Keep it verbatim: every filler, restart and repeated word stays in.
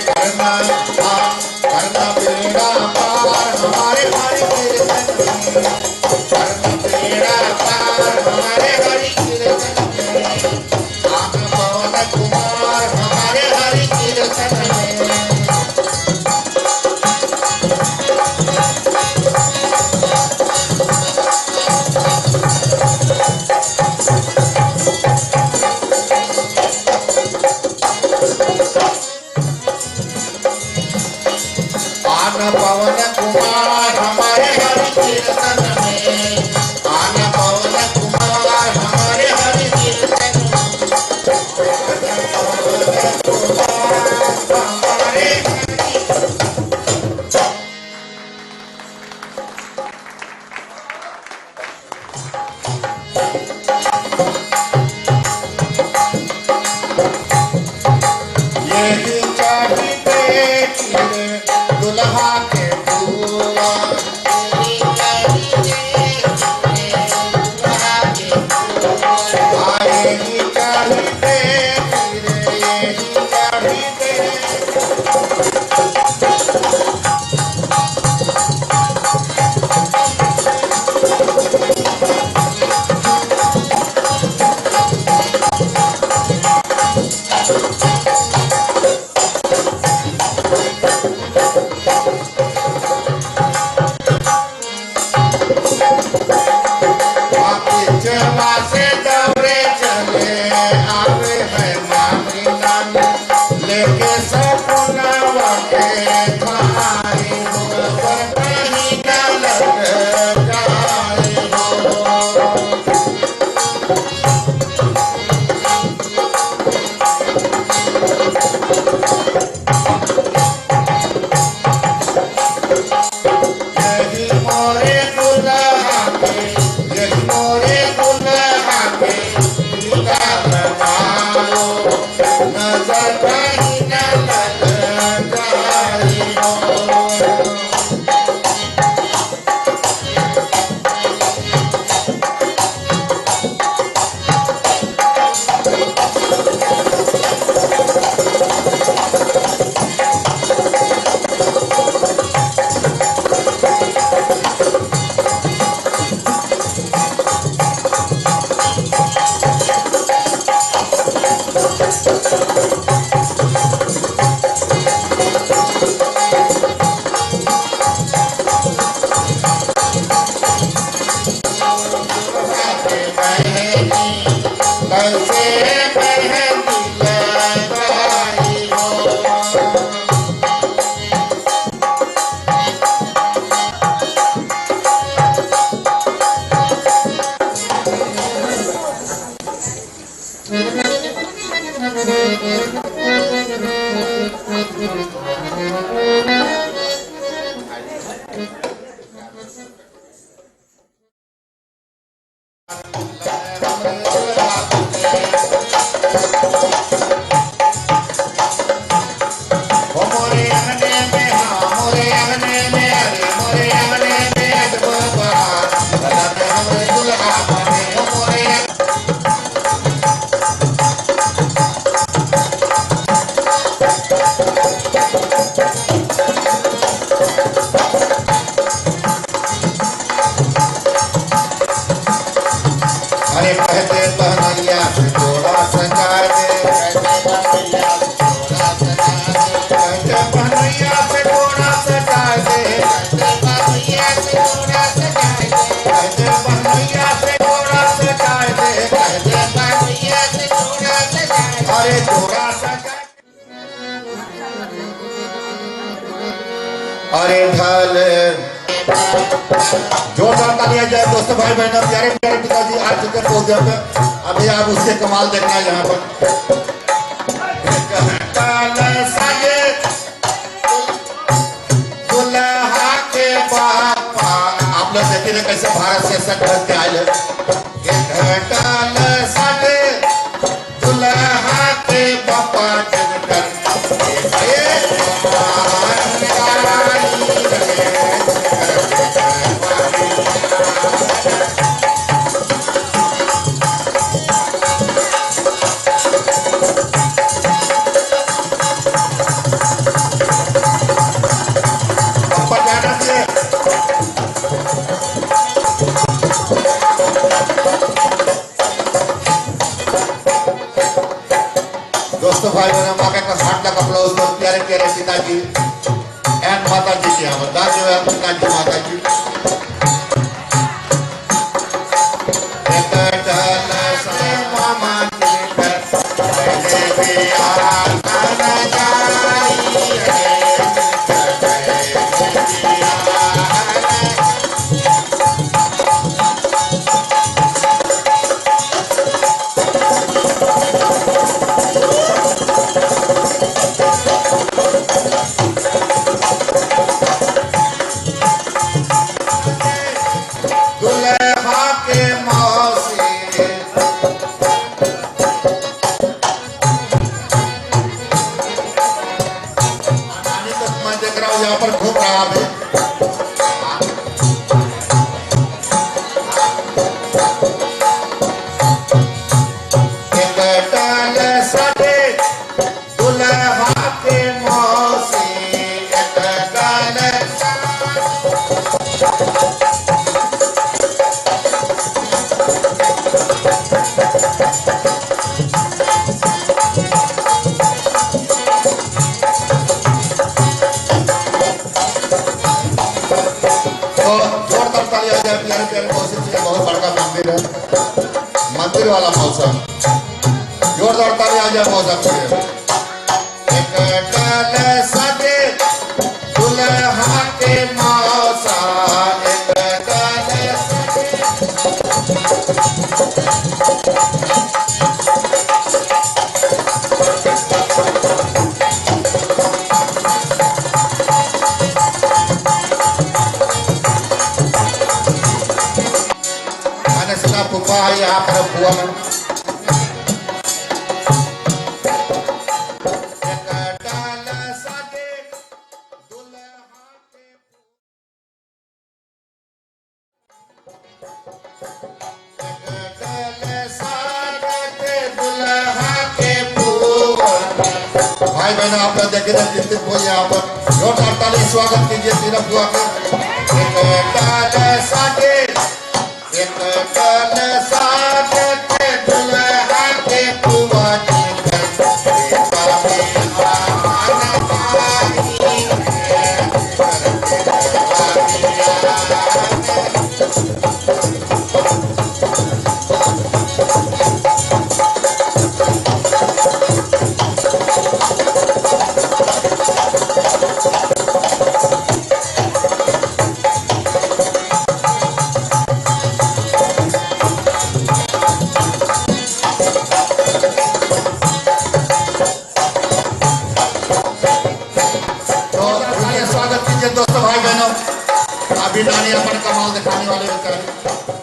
करना, हाँ, करना बेड़ा पार हमारे हरि कीर्तन में। करना बेड़ा पार हमारे हरि कीर्तन में। आन पवन कुमार हमारे हरि कीर्तन में। आन पवन कुमार हमारे हरि कीर्तन में। आन पवन कुमार हमारे हरि कीर्तन में। यही चाहिए रे दुल्हा के फुआ। हाँ, यही चाहिए रे, यही चाहिए। अरे कह दे बहनोइया से जोड़ा सजाय दे, कह दे बहनोइया से जोड़ा सजाय दे, कह दे बहनोइया से जोड़ा सजाय दे, कह दे बहनोइया से जोड़ा सजाय दे, कह दे बहनोइया से जोड़ा सजाय दे, कह दे बहनोइया से जोड़ा सजाय दे। अरे जोड़ा सजाय अरे ढाल। जोरदार तालियां जाए दोस्तों, भाई बहनों, प्यारे प्यारे पिताजी आ चुके हैं podium पे। अभी आप उसके कमाल देखना है यहाँ पर। ढाल साजे दुल्हा के बापा। आप लोग देखिए ना कैसे भारत से सज धज के आए हैं। ढाल साजे दुल्हा के बापा जनकन। बापा जाना चाहिए। दोस्तों, भाई बहनों, माँ का हार्ट तक applause दो प्यारे प्यारे पिताजी and माता जी के यहाँ पर। दादी और पिताजी, माता जी। दुल्हा के मौसी। नानी तो मैं देख रहा हूँ यहाँ पर घूम रहा अभी। एक डाल साथे दुल्हा के मौसी, एक डाल साथे। तो जोरदार तालियां आ जाए प्यारे प्यारे मौसम के लिए। बहुत बड़का मंदिर है, मंदिर वाला मौसम। जोरदार तालियां आ जाए मौसम के लिए। एक डाल साथे दुल्हा के मौसा, एक डाल साथे। मैंने सुना फूफा है यहाँ पर, फूफा। भाई बहन, आप लोग देखिए ना, कितने कोई यहाँ पर जोरदार ताली स्वागत कीजिए तीनों फुआ के। एक डाल साथे, एक डाल साथे दुल्हा के फुआ जी। तो स्वागत कीजिए दोस्तों, भाई बहनों, अभी नानी अपन कमाल दिखाने वाले बेचारे।